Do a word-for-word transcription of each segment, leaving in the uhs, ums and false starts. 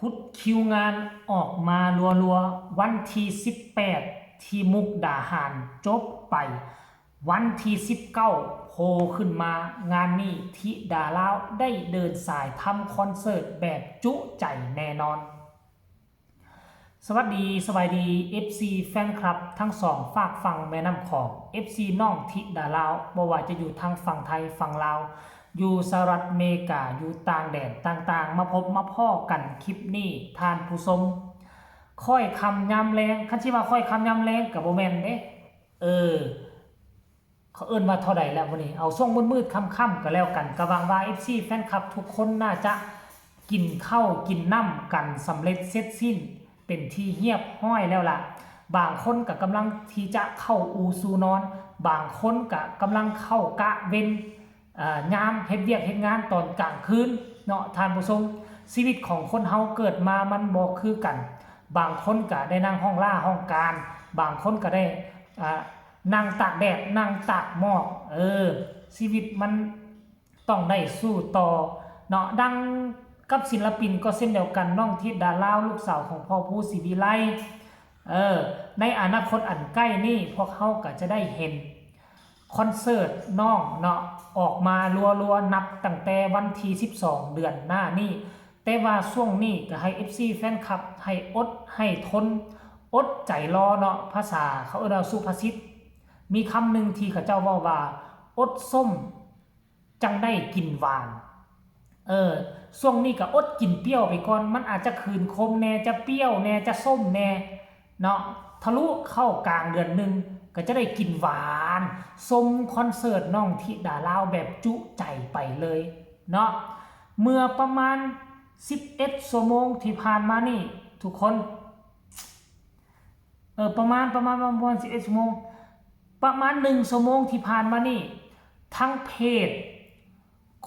พุดคิวงานออกมารัวๆ วันที่สิบแปด ที่มุกดาหารจบไป วันที่สิบเก้า โผล่ขึ้นมา งานนี้ธิดาลาวได้เดินสายทำคอนเสิร์ตแบบจุใจแน่นอน สวัสดีสบายดี เอฟซี แฟนคลับทั้งสองฟากฝั่งแม่น้ำขอม เอฟซี น้องธิดาลาว บ่ว่าจะอยู่ทางฝั่งไทยฝั่งลาว อยู่สหรัฐอเมริกา อยู่ต่างแดนต่างๆ มาพบมาพ้อกันคลิปนี้ท่านผู้ชม ค่อยค่ำยามแลง คันสิว่าค่อยค่ำยามแลงก็บ่แม่นเด้ เออ เขาเอิ้นว่าเท่าใดแล้วมื้อนี้ เอาช่วงมืดๆ ค่ำๆ ก็แล้วกัน ก็หวังว่า เอฟซี แฟนคลับทุกคนน่าจะกินข้าวกินน้ำกันสำเร็จเสร็จสิ้น เป็นที่เรียบร้อยแล้วล่ะ บางคนก็กำลังที่จะเข้าอู่สู่นอน บางคนก็กำลังเข้ากะเว็น อ่ายามเฮ็ดเวียกเฮ็ดงานตอนกลางคืนเนาะท่านผู้ชม ชีวิตของคนเฮาเกิดมามันบ่คือกัน บางคนก็ได้นั่งห้องล่าห้องการ บางคนก็ได้อ่านั่งตากแดดนั่งตากหมอก เออ ชีวิตมันต้องได้สู้ต่อเนาะ ดังกับศิลปินก็เช่นเดียวกัน น้องธิดาลาว ลูกสาวของพ่อภูศรีวิไล เออ ในอนาคตอันใกล้นี้พวกเฮาก็จะได้เห็น คอนเสิร์ตน้องเนาะ ออกมารัวๆ นับตั้งแต่วันที่สิบสอง เดือนหน้านี้ แต่ว่าช่วงนี้ก็ให้ เอฟซี แฟนคลับให้อดให้ทน อดใจรอเนาะ ภาษาเขาเอิ้นว่าสุภาษิต มีคำหนึ่งที่เขาเจ้าเว้าว่า อดส้มจั่งได้กินหวาน เออ ช่วงนี้ก็อดกินเปรี้ยวไปก่อน มันอาจจะคืนขมแน่ จะเปรี้ยวแน่ จะส้มแน่ เนาะ ทะลุเข้ากลางเดือนหนึ่ง ก็จะได้กินหวาน ชมคอนเสิร์ตน้องธิดาลาวแบบจุใจไปเลยเนาะ เมื่อประมาณ สิบเอ็ด ชั่วโมงที่ผ่านมานี่ ทุกคน เออ ประมาณ ประมาณ ประมาณ สิบเอ็ด ชั่วโมง ประมาณ หนึ่ง ชั่วโมงที่ผ่านมานี่ ทั้งเพจ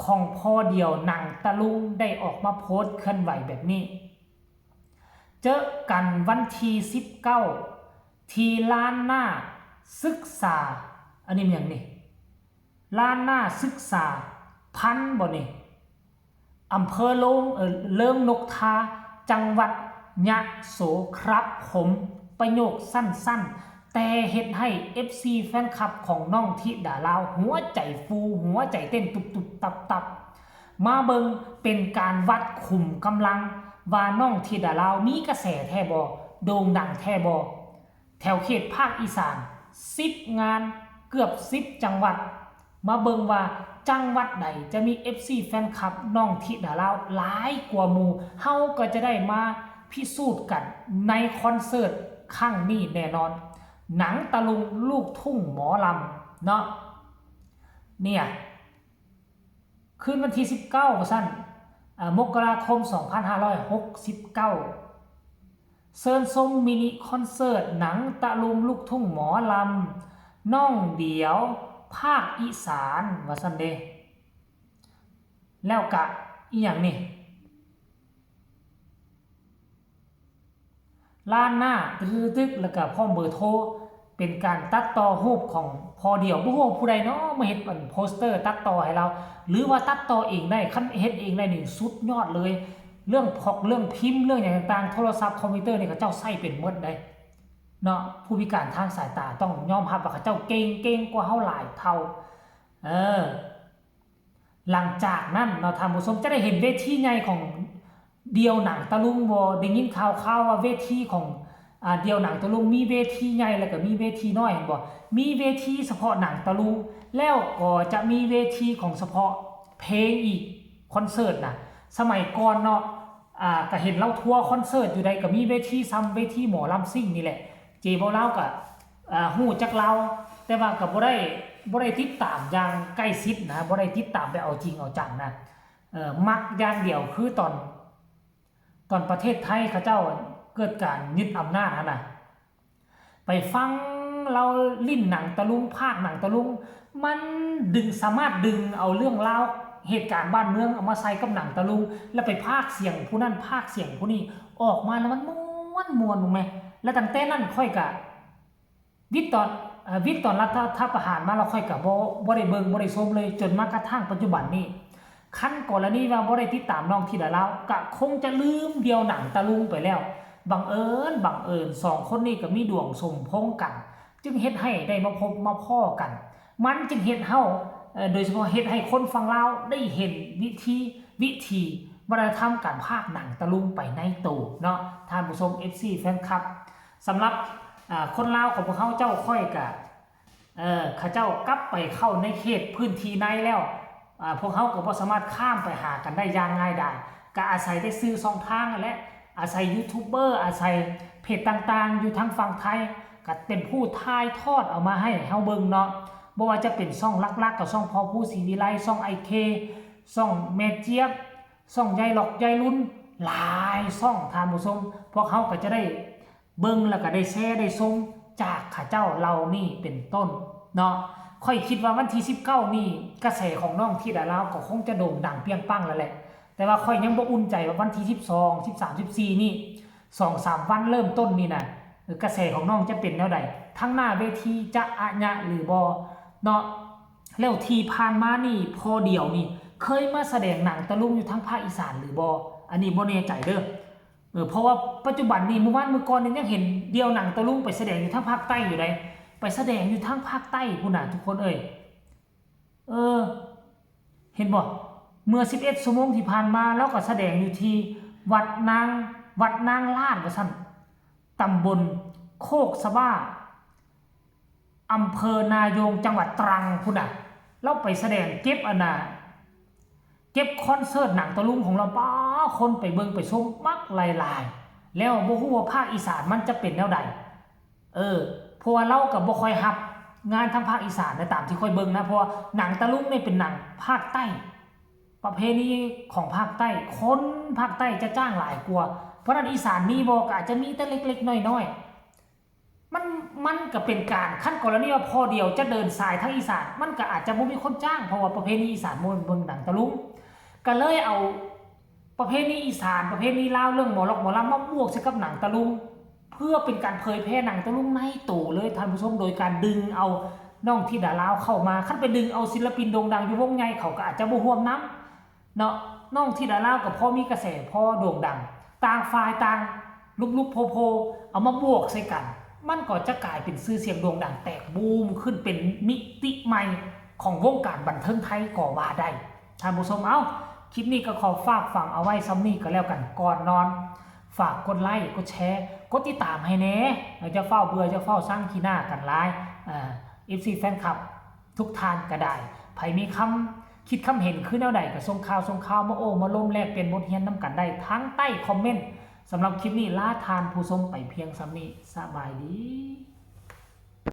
ของพ่อเดี่ยวหนังตะลุงได้ออกมาโพสต์เคลื่อนไหวแบบนี้ เจอกันวันที่สิบเก้า ที่ลานหน้าศึกษา อันนี้มันหยังนี่ ลานหน้าศึกษาพันบ่นี่ อำเภอโลง เอ่อ เลิงนกทา จังหวัดยะโสครับผม ประโยคสั้นๆ แต่เฮ็ดให้ เอฟซี แฟนคลับของน้องธิดาลาว หัวใจฟู หัวใจเต้นตุบๆ ตับๆ มาเบิ่งเป็นการวัดขุมกำลัง ว่าน้องธิดาลาวมีกระแสแท้บ่ โด่งดังแท้บ่ แถวเขตภาคอีสาน สิบ งาน เกือบ สิบ จังหวัด มาเบิ่งว่าจังหวัดใดจะมี เอฟซี แฟนคลับน้องธิดาลาวหลายกว่าหมู่ เฮาก็จะได้มาพิสูจน์กันในคอนเสิร์ตครั้งนี้แน่นอน หนังตะลุงลูกทุ่งหมอลำเนาะ เนี่ย คืนวันที่สิบเก้า ว่าซั่น อ่า มกราคม สองพันห้าร้อยหกสิบเก้า เชิญชมมินิคอนเสิร์ตหนังตะลุงลูกทุ่งหมอลำ น้องเดี่ยว ภาคอีสาน ว่าซั่นเด้ แล้วกะอีหยังนี่ ลานหน้า ตึกๆๆ แล้วก็พร้อมเบอร์โทร เป็นการตัดต่อรูปของพ่อเดี่ยว บ่ฮู้ว่าผู้ใดเนาะ มาเฮ็ดอันโปสเตอร์ตัดต่อให้เรา หรือว่าตัดต่อเองได้ คันเฮ็ดเองได้นี่สุดยอดเลย เรื่องพร็อพ เรื่องพิมพ์ เรื่องหยังต่างๆ โทรศัพท์ คอมพิวเตอร์นี่เขาเจ้าใช้เป็นหมดเด้ เนาะ ผู้พิการทางสายตาต้องยอมรับว่าเขาเจ้าเก่ง เก่งกว่าเฮาหลายเท่า เออ หลังจากนั้นเนาะ ท่านผู้ชมจะได้เห็นเวทีใหญ่ของเดี่ยวหนังตะลุงบ่ ได้ยินข่าวๆ ว่าเวทีของ อ่า เดี่ยวหนังตะลุงมีเวทีใหญ่แล้วก็มีเวทีน้อย เห็นบ่ มีเวทีเฉพาะหนังตะลุง แล้วก็จะมีเวทีของเฉพาะเพลงอีก คอนเสิร์ตน่ะ สมัยก่อนเนาะ อ่า ก็เห็นลาวทัวร์คอนเสิร์ตอยู่ใดก็มีเวทีส่ำเวทีหมอลำซิ่งนี่แหละ เจเว้าลาวก็ อ่า ฮู้จักลาว แต่ว่าก็บ่ได้ บ่ได้ติดตามอย่างใกล้ชิดนะ บ่ได้ติดตามแบบเอาจริงเอาจังนะ เอ่อ มักอย่างเดียวคือตอน ตอนประเทศไทยเขาเจ้าเกิดการยึดอำนาจหั้นน่ะ ไปฟังลาวเล่นหนังตะลุง พากย์หนังตะลุง มันดึง สามารถดึงเอาเรื่องราวเหตุการณ์บ้านเมืองเอามาใส่กับหนังตะลุง แล้วไปพากย์เสียงผู้นั้น พากย์เสียงผู้นี้ ออกมาแล้วมันม่วน ม่วน รู้ไหม และตั้งแต่นั้นข้อยกะ วิทย์ตอน เอ่อ วิทย์ตอนรัฐประหารมาแล้วข้อยกะบ่ บ่ได้เบิ่ง บ่ได้ชมเลย จนมากระทั่งปัจจุบันนี้ คันกรณีว่าบ่ได้ติดตามน้องธิดาลาว ก็คงจะลืมเดี่ยวหนังตะลุงไปแล้ว บังเอิญ บังเอิญ สองคนนี้ก็มีดวงสมพงษ์กัน จึงเฮ็ดให้ได้มาพบมาพ้อกัน มันจึงเฮ็ดเฮา เอ่อ โดยเฉพาะเฮ็ดให้คนฝั่งลาวได้เห็นวิธี วิธีวัฒนธรรมการพากย์หนังตะลุงไปในโตเนาะ ท่านผู้ชม เอฟซี แฟนคลับ สำหรับ อ่า คนลาวของพวกเฮาเจ้าข้อยกะ เออ เขาเจ้ากลับไปเข้าในเขตพื้นที่ในแล้ว อ่า พวกเฮาก็บ่สามารถข้ามไปหากันได้อย่างง่ายดาย ก็อาศัยแต่สื่อช่องทางนั่นแหละ อาศัยยูทูบเบอร์ อาศัยเพจต่างๆ อยู่ทางฝั่งไทย ก็เป็นผู้ถ่ายทอดเอามาให้เฮาเบิ่งเนาะ บ่ว่าจะเป็นช่องหลักๆ ก็ช่องพ่อภูศรีวิไล ช่องไอเค ช่องแม่เจี๊ยบ ช่องยายหลอกยายลุน หลายช่อง ท่านผู้ชม พวกเฮาก็จะได้เบิ่งแล้วก็ได้แชร์ได้ชมจากเขาเจ้าเหล่านี้เป็นต้นเนาะ ข้อยคิดว่าวันที่สิบเก้านี้กระแสของน้องธิดาลาวก็คงจะโด่งดังเปรี้ยงปังแล้วแหละ แต่ว่าข้อยยังบ่อุ่นใจว่าวันที่สิบสอง สิบสาม สิบสี่ นี่ สองสาม วันเริ่มต้นนี่นะ เออ กระแสของน้องจะเป็นแนวใด ทั้งหน้าเวทีจะอะหยะหรือบ่เนาะ แล้วที่ผ่านมานี่พ่อเดี่ยวนี่เคยมาแสดงหนังตะลุงอยู่ทางภาคอีสานหรือบ่ อันนี้บ่แน่ใจเด้อ เออ เพราะว่าปัจจุบันนี่ มื้อวานมื้อก่อนนี่ยังเห็นเดี่ยวหนังตะลุงไปแสดงอยู่ทางภาคใต้อยู่เลย ไปแสดงอยู่ทางภาคใต้พู้นน่ะทุกคนเอ้ย เออ เห็นบ่ เมื่อสิบเอ็ดชั่วโมงที่ผ่านมา ลาวก็แสดงอยู่ที่วัดนาง วัดนางลาดว่าซั่น ตำบลโคกสะบ้า อำเภอนายง จังหวัดตรังพู้นน่ะ ลาวไปแสดงเก็บอันน่ะ เก็บคอนเสิร์ตหนังตะลุงของลาว ป๊า คนไปเบิ่งไปชมบักหลายๆ แล้วบ่ฮู้ว่าภาคอีสานมันจะเป็นแนวใด เออ เพราะว่าลาวก็บ่ค่อยรับงานทางภาคอีสานนะ ตามที่ข้อยเบิ่งนะ เพราะว่าหนังตะลุงนี่เป็นหนังภาคใต้ ประเพณีของภาคใต้ คนภาคใต้จะจ้างหลายกว่า เพราะฉะนั้นอีสานมีบ่ ก็อาจจะมีแต่เล็กๆ น้อยๆ มัน มันก็เป็นการ คันกรณีว่าพ่อเดี่ยวจะเดินสายทางอีสาน มันก็อาจจะบ่มีคนจ้าง เพราะว่าประเพณีอีสานบ่แม่นเบิ่งหนังตะลุง ก็เลยเอาประเพณีอีสาน ประเพณีลาว เรื่องหมอลอกหมอลำมาบวกใส่กับหนังตะลุง เพื่อเป็นการเผยแพร่หนังตะลุงในโตเลยท่านผู้ชม โดยการดึงเอาน้องธิดาลาวเข้ามา คันไปดึงเอาศิลปินโด่งดังอยู่วงใหญ่ เขาก็อาจจะบ่ร่วมนำ เนาะ น้องธิดาลาวก็พอมีกระแส พอโด่งดัง ต่างฝ่ายต่างลุบๆโพๆ เอามาบวกใส่กัน มันก็จะกลายเป็นชื่อเสียงโด่งดังแตกบูมขึ้นเป็นมิติใหม่ของวงการบันเทิงไทยก็ว่าได้ ท่านผู้ชม เอ้า คลิปนี้ก็ขอฝากฝังเอาไว้ส่ำนี้ก็แล้วกัน ก่อนนอน ฝากกดไลค์ กดแชร์ กดติดตามให้แหน่ อย่าฟ้าวเบื่อ อย่าฟ้าวซัง ขี้หน้ากันหลาย อ่า เอฟซี แฟนคลับ ทุกท่านก็ได้ ไผมีคำคิดคำเห็นคือแนวใดก็ส่งข่าว ส่งข่าวมาโอ้มาล้มแลกเปลี่ยนบทเรียนนำกันได้ทางใต้คอมเมนต์ สำหรับคลิปนี้ลาท่านผู้ชมไปเพียงส่ำนี้ สบายดี